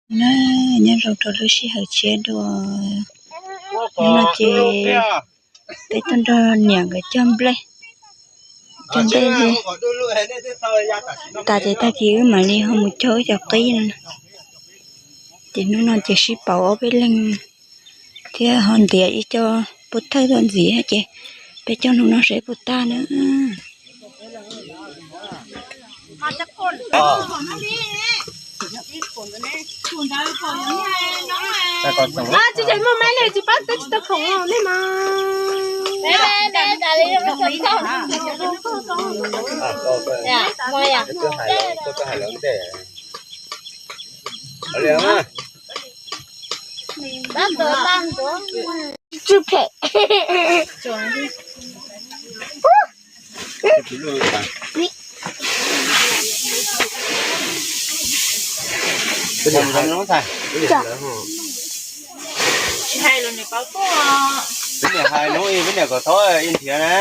Na, nyob zoo rau lub sij hawm tshiab dua. Hnub no ces peb tuaj nrog niam nkawd cog nplej, cog nplej tas ces tag kis wb mam li ho mus cog wb cov qib no. Ces hnub no ces sib pauv ob peb leeg thiab ho ntiav ib co pov thawj tuaj ntxiv ces peb cog hnub no seb puas tag na. Tsis muaj maiv li, tsis pab teb tsis tau khoom nej mas. Tsw phem. Tsis hais los nws paub tuaj. Peb niam hais hnub ib, peb niam kom thaub ib nrhiav na.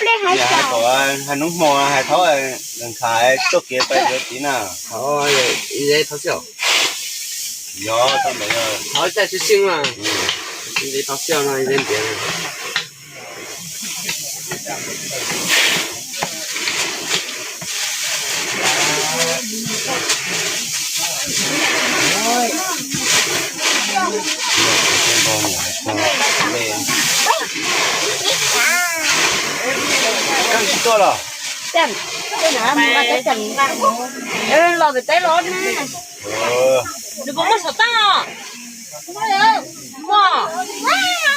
Niam hais kom hais hnub hmo hais thaub nkhav tuaj kev pais yuav txiv na. Yog thaub ntawd, thaub caj tshwj xeeb mas, thaub xyoj no ntiav. Koj tsis tuaj los? Los pem teb los ne. Nws puas muaj xov tooj? Muaj.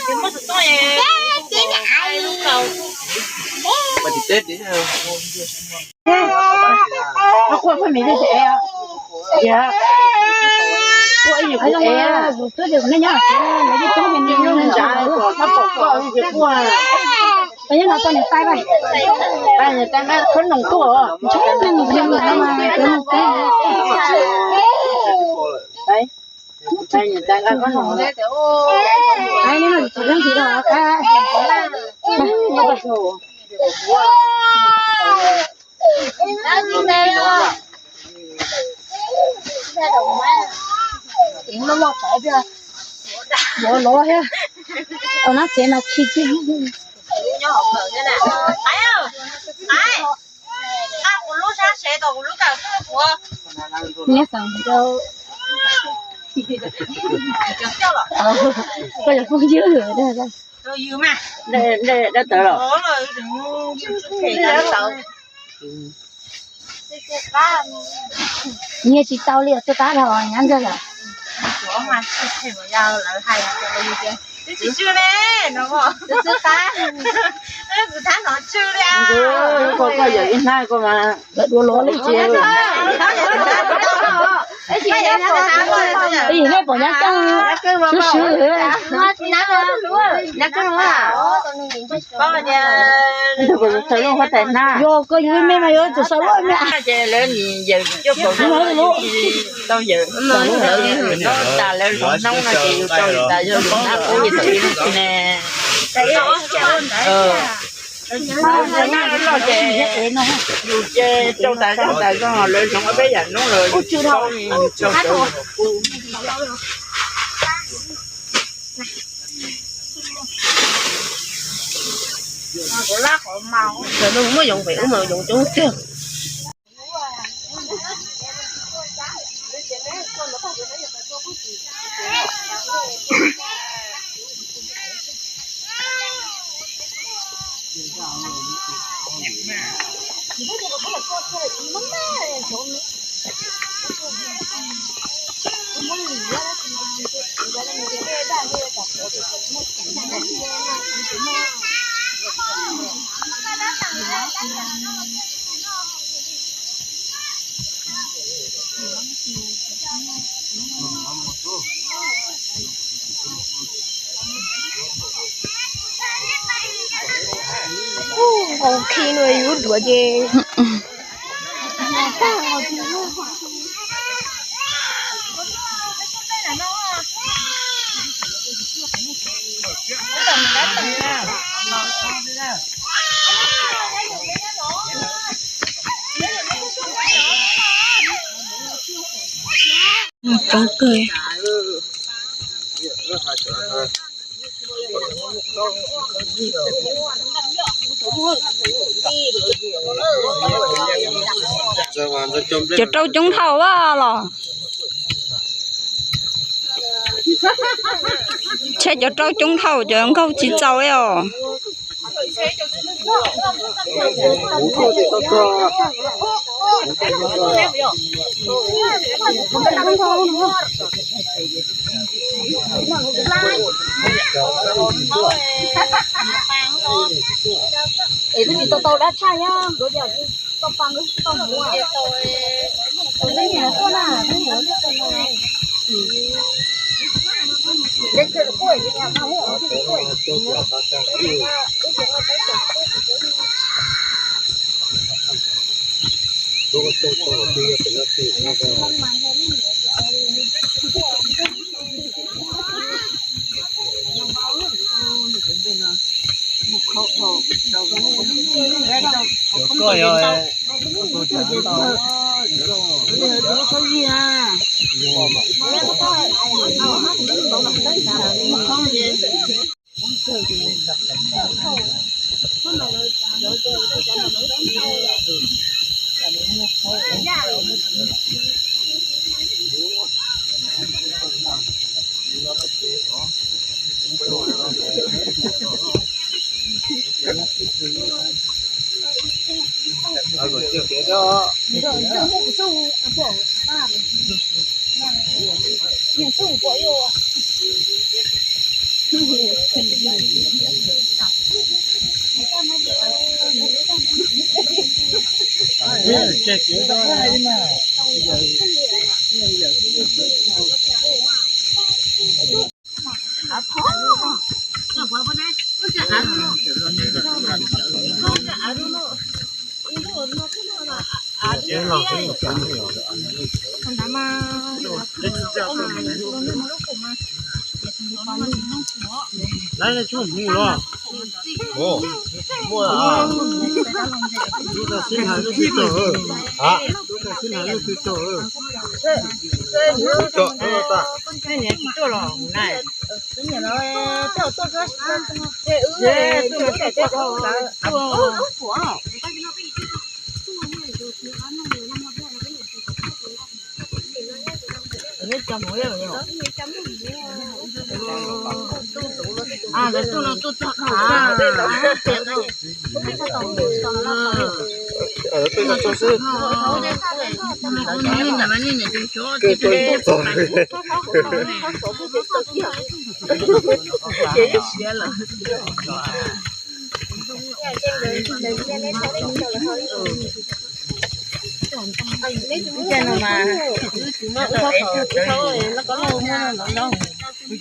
Ces muaj xov tooj es lub kaus. Lov lov thiab. Tau nab tsev no khi kiag. Neb xav rau koj cov phooj ywg. Nyiaj tsis tau li os, twb qab dhau nyob nrog lawm. Twb tsis tsw li no, twb qab. Kuv thab no tsw li. Koj yawm ib hnab koj mas lawv dua lov li ces. Ib yim nej pom nyab keej swb swb. Yog koj yug me mas yuav tsum xav luaj me. Ces lawv yawm cuaj kaum tau yawm, lawv tas lawv zov hnoob no ces yus tau tas yog yus hnab qub yus tau ib hnab ne. Loj ces yus ces rau tas zog tas zog lawv zov peb yam hnoob los yus tau yus tau qub. Muaj yoov pem ub mas yoov coob tiag. Ua khi no yus duav ces. Coob kawg. Cov rau coob dhau a los. Tsheb cov rau coob dhau cov nkaug tsis txaus os. Es twb tsis tau tau dab tshaj nyob.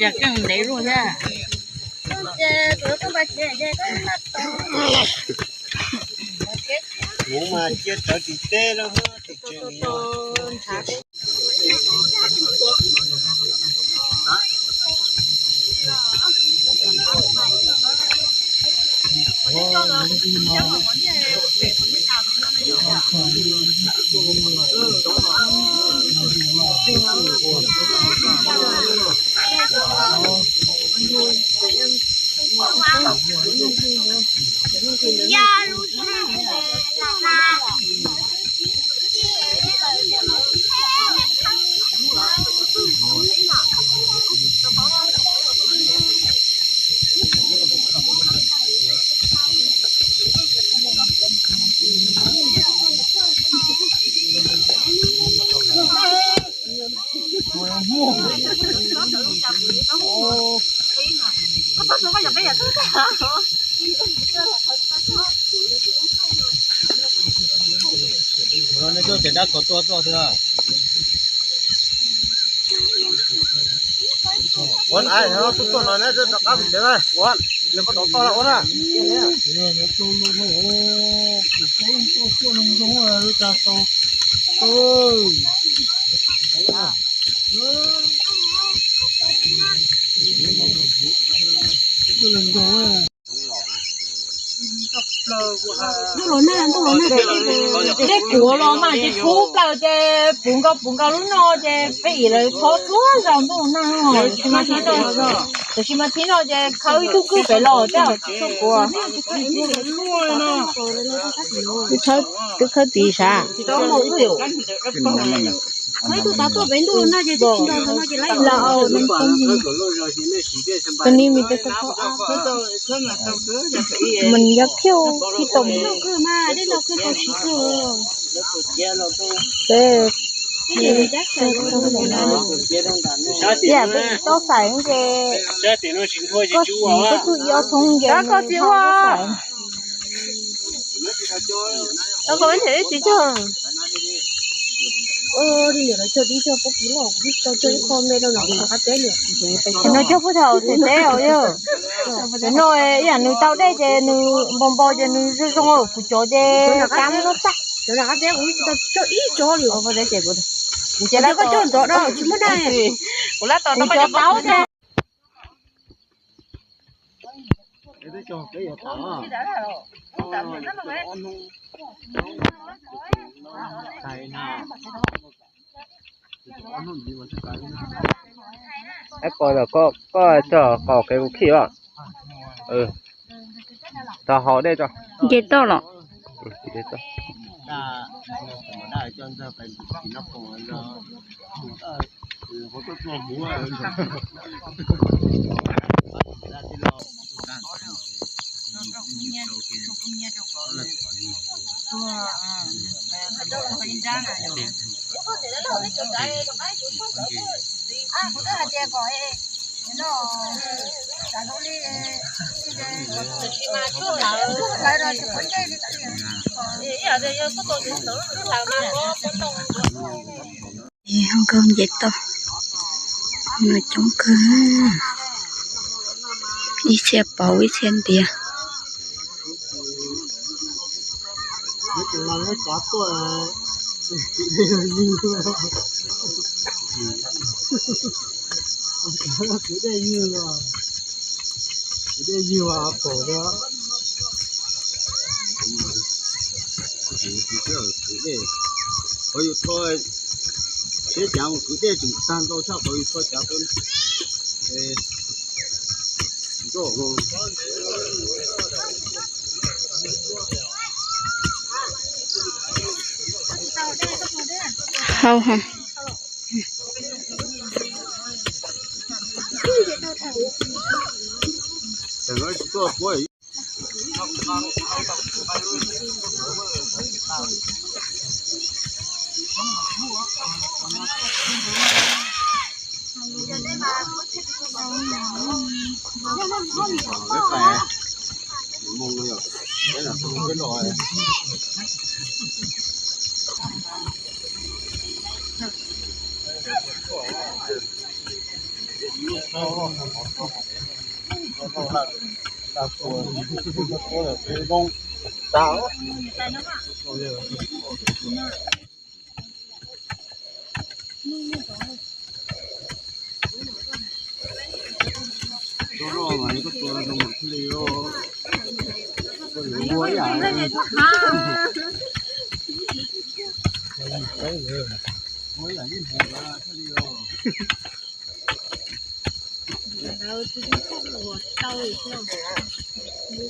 Cas keej ntev luaj thiab. Kuv mas cia tsawv tsis teb lawm. Nej tuaj ces dab kos tuaj tuaj xwb. Ua, tuaj no neb rov qab mus tsev na. Ua, nws koj rov toj na ua na. Ntuj los nag, ntuj los nag, dej Ua los mas ces tshub plaws ces puv nkaus puv nkaus lub no ces peb ib lawv txhob txhua zaus ntuj nag, tiam sis mas thib no ces khawb ib tug kwj pem los tej tsis tshua kuv. Twb khawb txiv sav. Tus ni mi tes, mình giới thiệu cái tổng. Ib yam peb tsis tau xaiv ces koj siv peb tug ib ob thoob ces koj tsis ua. No cog puag thaum them teb os yog. No ib yam nws tau dej ces nws npau npau ces nws zoo zoo, kuv cov ces kab no tag. Kuv cov lab tos, kuv lab tos kuv cov taub thiab. Koj cog qos kev kuv khij os. Tog haus dej tso. Nce toj los. Nkauj nce toj no coob kawg, ib txhia pauv ib txhia ntiav. Qhov yus tho, siab cav mus kwv dej tseem tag ntau tshaj qhov yus tho cav tau. Hau ha.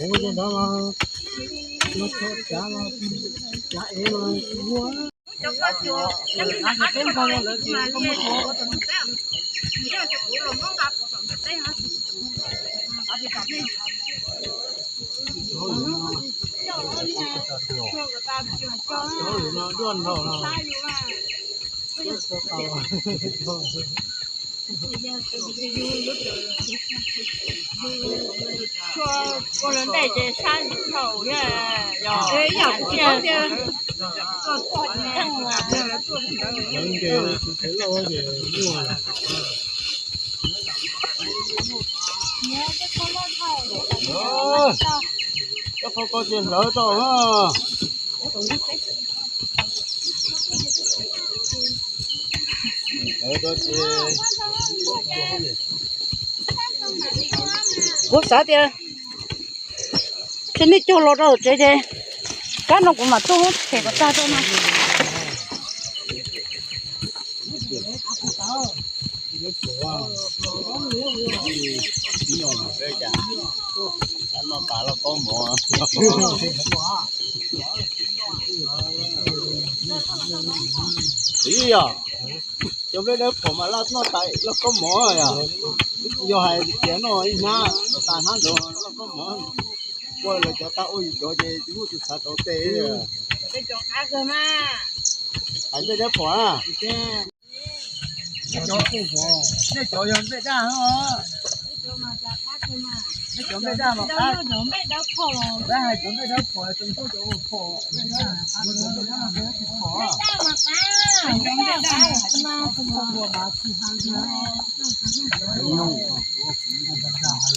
Ua lawv ntej ces sab nthaum thiab yog ib yam kuv tsis paub tias tuaj tsis theej lawv tuaj ntawd. Cov qhov ko ces hlawv tau na. Kuv xav tias tsis nej cog los rau tsev ces kab no kuv mam tuaj them kom tag rau no. Noj tas lauj kaub mov. Ib yog cov nplej dawb phom mas noj tas lauj kaub mov yog. Yog hais tias noj ib hnab los tas hnab ntawd lauj kaub mov. Ua lawv cov tag ua yus cov ces tsis muaj tus xav tau tej. Hais nplej dawb phom na. Nej cov yog nplej daj no. Nej cov nplej daj mas qab. Hais cov nplej dawb phom, cov nplej dawb phom.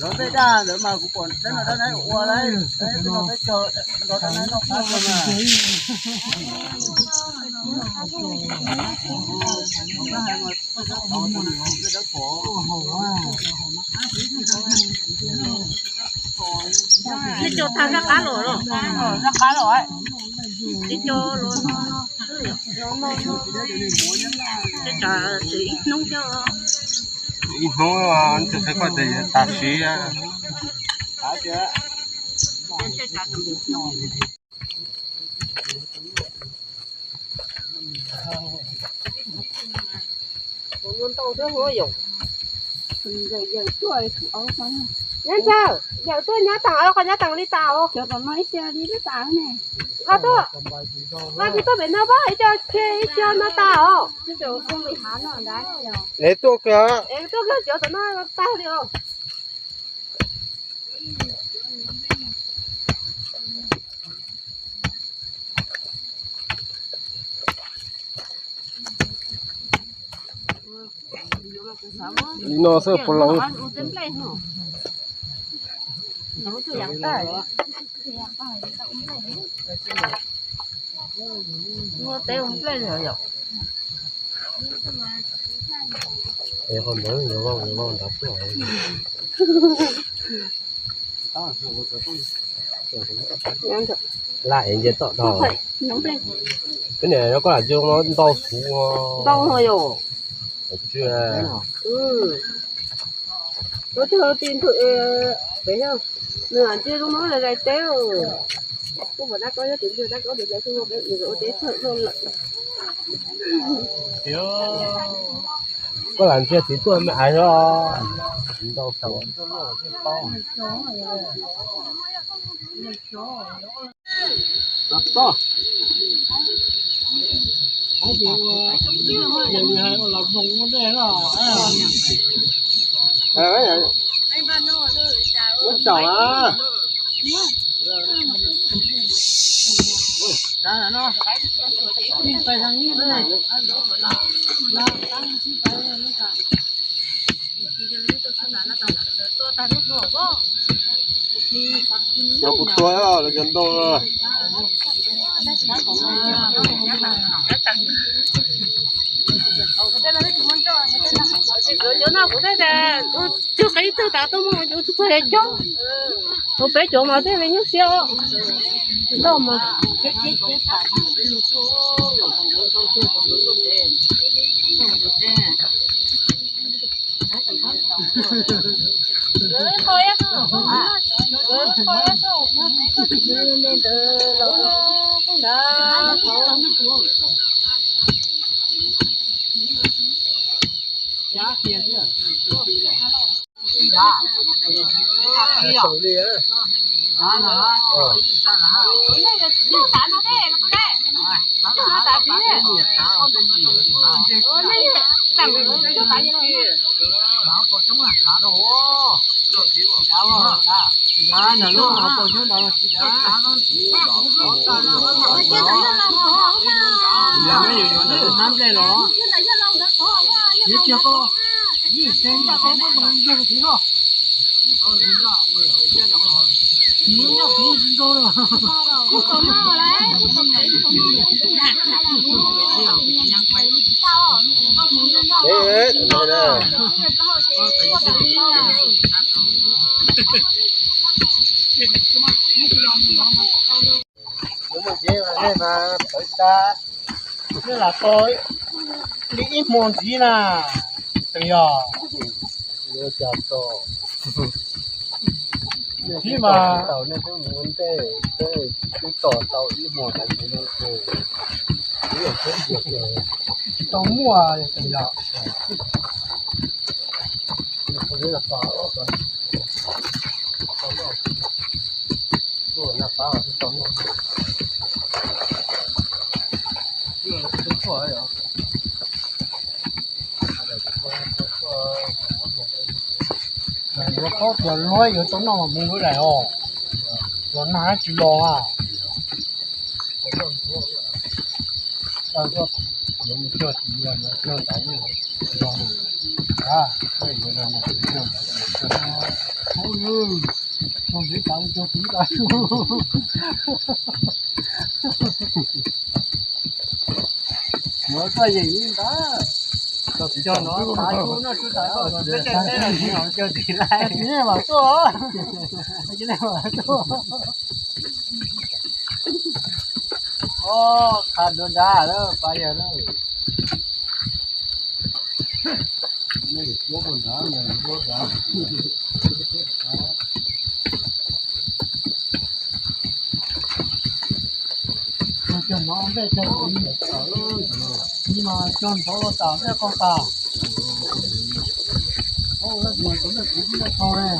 Cov nplej daj ntawd mas kuv pom dab no dab nab ua lawm, dab no dab cog, nrog dab nab noj qab no mas. Nplej dawb phom. Nplej cog tag zaj qab los, zaj qab los, nplej cog los no, tej tsam ib hnub thiab. Ib hnub tus qhia koj tias yuav tas siv. Ntau thiab yom. Nyob ntawd, yawm tuaj nyob tag, qhov nyob tag li tas os. Los tuaj, los tsis tuaj pem no pab ib co, ib co no tas os. Es tuaj kiag, es tuaj kiag cov tom no tag li os. Li no xwb puas laus? Muaj teb ua nplej yom. Es qhov ntawd yuav vau, yuav vau nrad tuaj. Laj es nce toj dhau. Peb niam koj lam nce no ntau suv. Ntau no yom. Tus twg ti nthwv pem yog nws lam ntsia zoo no lawm zais teb. Kuj pom dab kaub, yog tus ntsia dab kaub pem zais teb, nws ua teb txhawj luaj lawm. Koj lam ntsia txiv tuaj me ais os. Ntau suv. Ua tsaum a. Cov kuv tua lawv cov ntoo no. Cov no kuv thiaj tias ua tug qe ib tug tas tuaj muaj ua tug txog yog coob. Ua peb cov mas thiaj li nyuaj siab os. Tsis tau mas. Kuv mus tsev, nej mas tawv tag. Nej lam tos li ib hmo ntxiv na, tseem yog. Ib mas tau nej twb mus ntej, twb tos tau ib hmo ntxiv no. Tsis tau muaj tseem yog. Yuav paub tias luag yuav tau noj mas mus lub daim os. Los nag tsis los a. Yuav koj yeem li ntawd. Cog no, tav su no, su tas koj, cog tis laij, tis nej mam tuaj, tis nej mam tuaj. Qha dua nrad lawm, pab yawg lawm. Cog no ntej cog tis, tis mas cog ntawd tas ntej qog tas. Ov, tus nej kuv tib nej tau ne.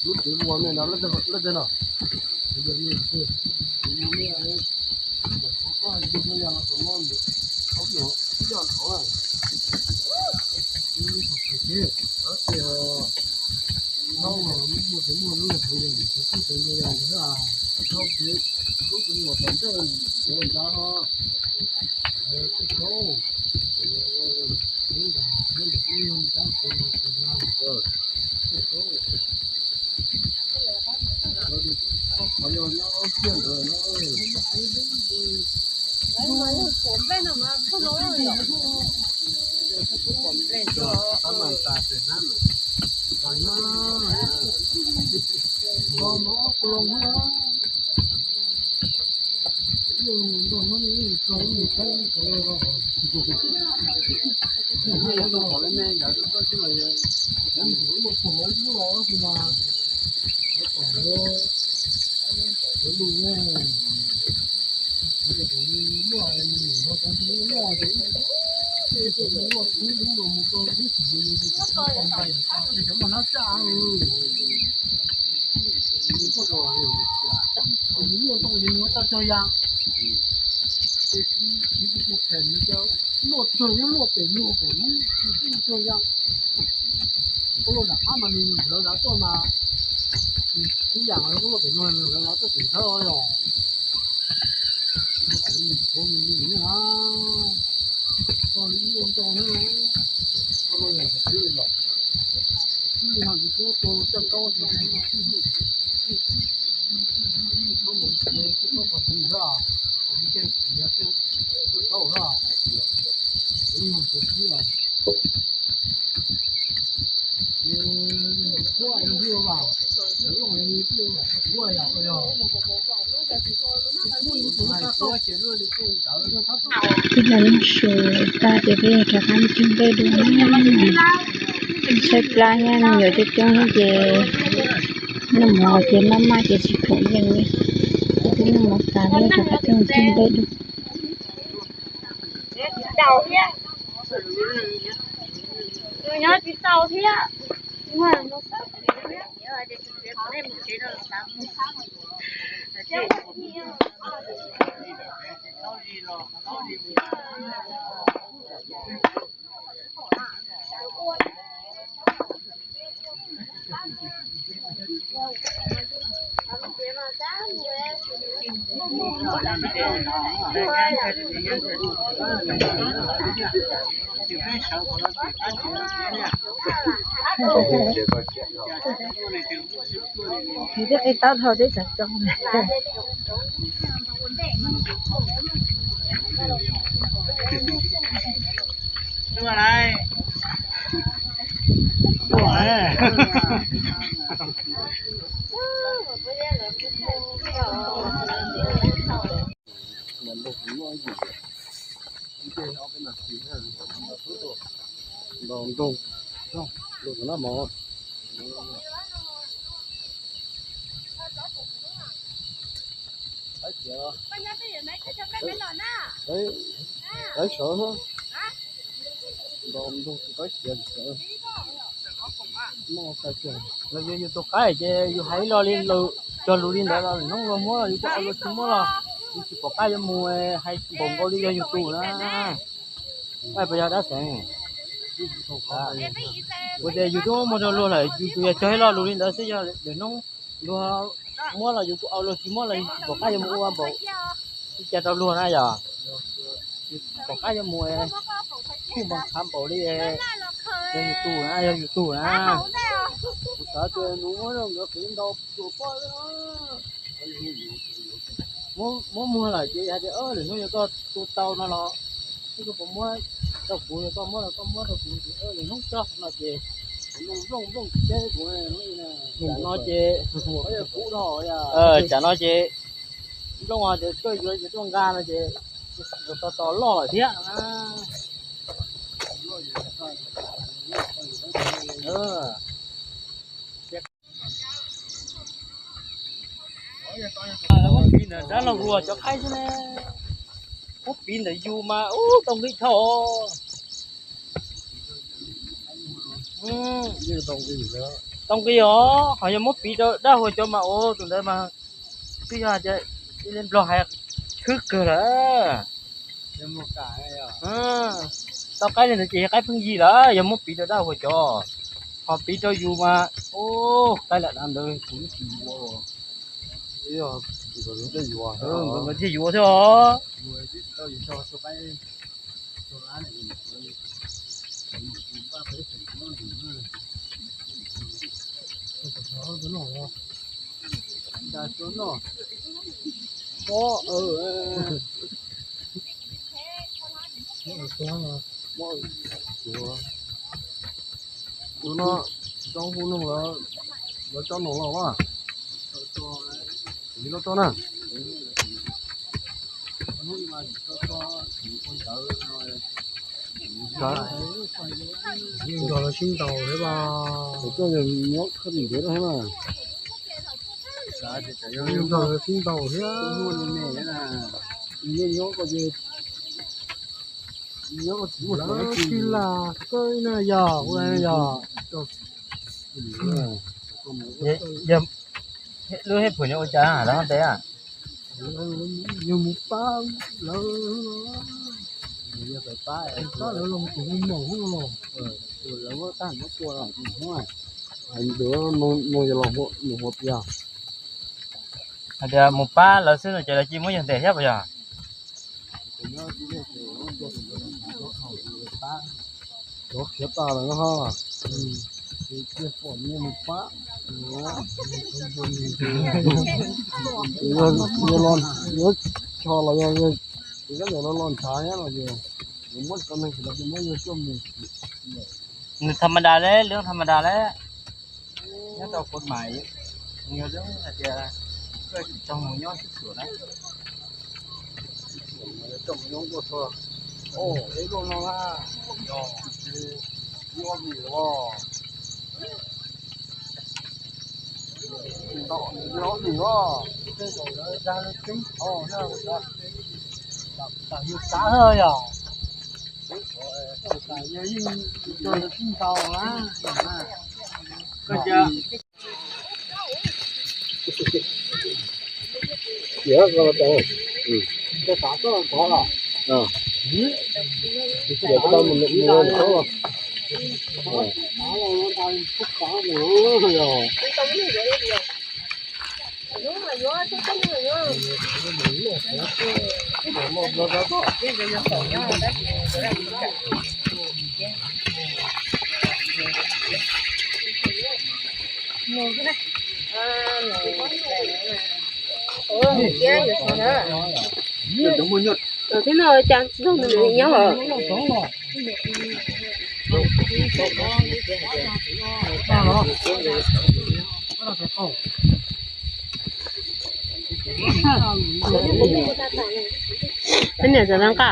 Lub tsev muag nej no, lub tsev no. Muaj tog yeej muaj tog tog ya, muaj tog yeej muaj pem muag pem lub tog ya. Koj lub nram qab mas nws hlawv nrad tuaj mas, ib yam mas koj lub pem muag hlawv nrad tuaj tim thawj os. Ib zaug noj su tag ces peb yog rov qab mus cog nplej dua na. Tshaib plab thiab me nyuam coob coob thiab ces noj mov ces maj maj ces tsis khoom yeej li. Twb muab tas lawm, rov qab tuaj mus txog pem dua. Nyob tsis tau thiab. Nws twb qi taub dhau teb chaws coob. Ntaus nroog, ntaus nab mov. Qaib sawv, ntaus nroog qaib sawv. Los yog yus tus qaib ces yus hais ib lo li lus, cog lus li ntawd los lwm hnub luag muab los yus kuj ua, luag tsis muab los yus tsis pom qab yuav mus, hais npaum nkaus li yog yus tus na. Puas yog dab xeem? Ua tias yus twb muab rau luag lawm, yus tus yog cog ib lo lus li ntawd xwb, yog lwm hnub luag muab los yus kuj au, luag tsis muab los yus tsis pom qab yuav mus ua npaum li cas rau luag na yom. Yus pom qab yuav mus kuj npau taws npaum li, yog yus tus na, yog yus tus na. Kuv xav tias nws muab rau nkawd qiv ntau tsuas poj muab muag lawm ces hais tias lwm hnub yog koj tu tau no los koj puas muab rau kuv, yog koj muab los koj muab rau kuv, lwm hnub tso no ces kuv nplooj nplooj teb kuv no ces, tsam no ces nplooj ces koj yuav yuav tuaj nqa no ces tos tos loj lawm thiab. Muab piv ntawm yus mas ub tau nqi dhau. Tau nqi os, ho yog muab piv rau dab huas cov mas ub tus ntawd mas twb yog tias ib li Nplog hais khwb kawg lawm. Tau qaib li ntawd ces yog qaib pheej yig lawm, yog muab piv rau dab huas cov, ho piv rau yus mas ub qaib lam dav ntawd kuv twb tsis yuav. Nkawd thiaj yuav thiab os. Tus no tsis tau hu noog lawm, lawv tso noog los mas, kuv tsis tau tso na. Yeej nrog lawv sib ntaus thiab mas. Kuv coj yog nyob khab ntev thiab na. Yeej nrog lawv sib ntaus thiab. Yeej nyob ko ces lawv tsis lam kawg na yog ua yog. Lub hej phuam nyob ua cas lawv ho ntes? Yog mus pab lawv, pab lawv los tus hu maum los, lawv muab tag muab tua los tus hu, ntawd nws yog los mus hu tias, hais tias mus pab lawv xwb no ces lawv cia muab yawg ntes thiab puas yog? Cov khiav tas lawm no ho, cia pom nws mus pab. Yuav cho los yog, ces kab ntawm no los ntshav thiab no ces, yuav muab cov neeg tsis los ces muab yawg tuaj mus. Nws tham ma das le, lub tham ma das le. Nyob rau kuv mas, nws yog hais tias koj tsis txog mus nyob sib xyuas na. Txog mus nyob nkuaj txog, ib lub no na, yog, yog vim los, Thiab no cas tsis tau nws nyob os. Peb niam txawm nqa.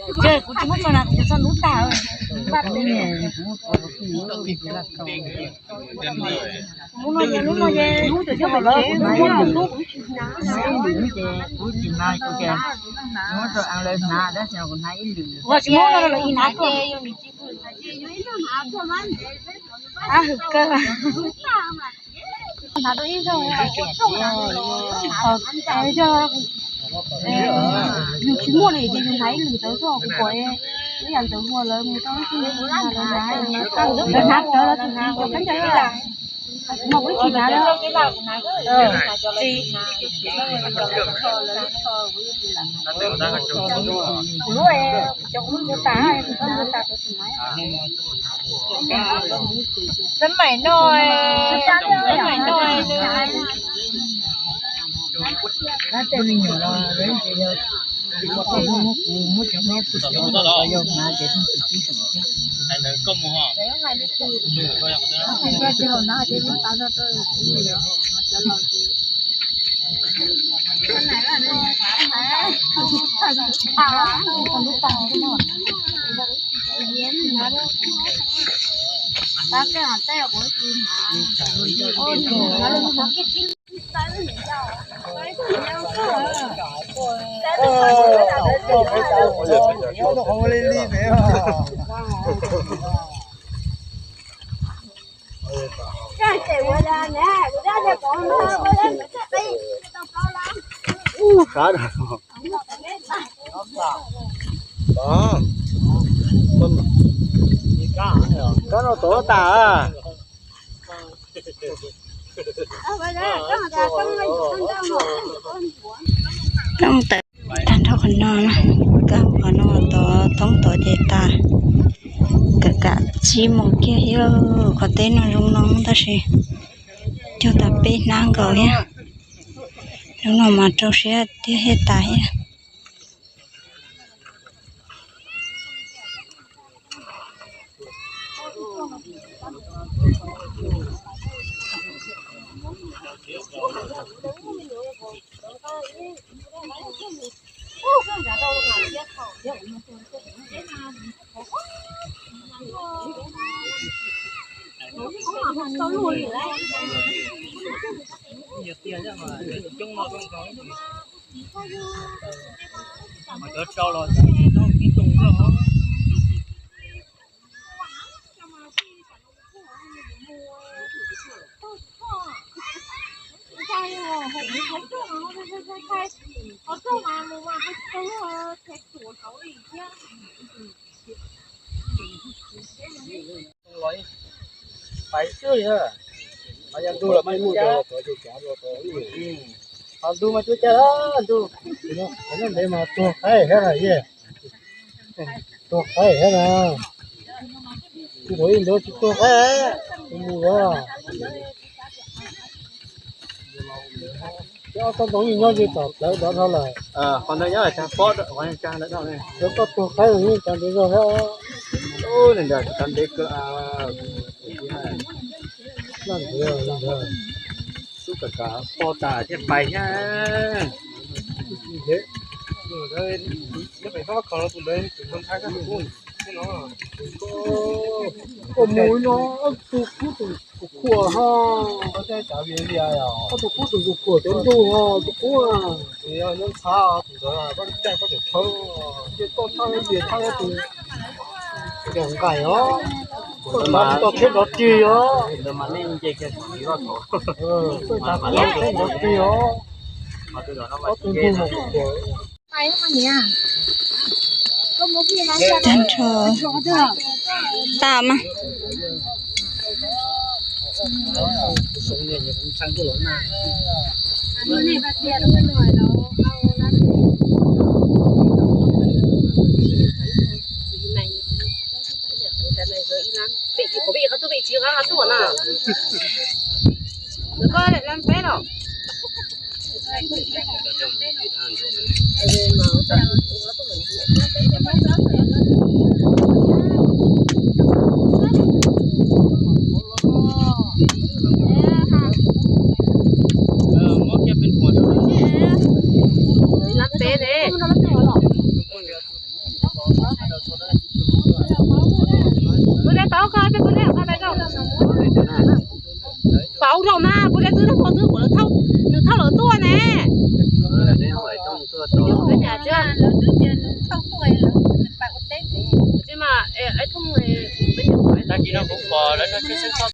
Kuv tsis muab tso na, kuv tso lub tag. Lub no ces, lub no ces, lub no ces, kuv tsis hnav, kuv ces muab rau lawv hnav, tab sis kuv hnav ib lwm. Kuv tsis muab no lawv hnav tuaj. Ab, hwm kawg. Yog yus tsis muaj li ces yus hnav ib lwm tawv xwb, kuv pom ib yam ntawd ua lawv mus tau ib tug lawv hnav, lawv hnav rawv lawv tus txiv cov kab ncaws, kuv mas kuv ib tsis hnav li. Kuv lub, cov kuv lub ntsuag tas, kuv lub ntsuag tas kuv tsis hnav. Sab maim no, sab maim no, Kab no tod tas. Looj tawm tag nrho qhov no, kab qhov no tod, thoob tod ces tas. Kam kam tsib moos kiag thiab, qhov teb no zoo no tab sis cog tas peb hnab nkaus thiab. Lub no mas rau siab tiag thiab tas thiab. Pais xwb li, qhov ntug los mas cuab cag, qhov ntug mas cuab cag, ntug, qhov nyob ntev mas tuag qaib thiab na, tuag qaib thiab na, tsis tau ib ntuv tsis tuag qaib, mus a. Ob tsob ntoo yeej nyob ze tom plawv dov dhau lawm. Qhov ntawd nyob tag pob, qhov tag lawm dhau ne. Lawv koj tuag qaib los yeej tsav ntev zog thiab. Ub, nws nram tsav ntev kawg. Xub kam kam poj tas thiaj pais thiab. Koj mus no, ob tug kub tus khuam ho. Ob tug kub tus khuam cov ntuj ho tus kub. Ces koj thaj ib tus nqaim os, koj tau tsheb nrov rig os. Koj tau tsheb nrov rig os. Ob tug ntuj mus khuam. Tag nrho tas mas. Peb teb pauv koj, peb peb teb pauv rau mas, peb teb twb rau qhov twg kuv lawv thauj, nws thauj lawv tuaj ne. Tsis mas, tag kis no kuv pom lawv no tsheb tsheb txhob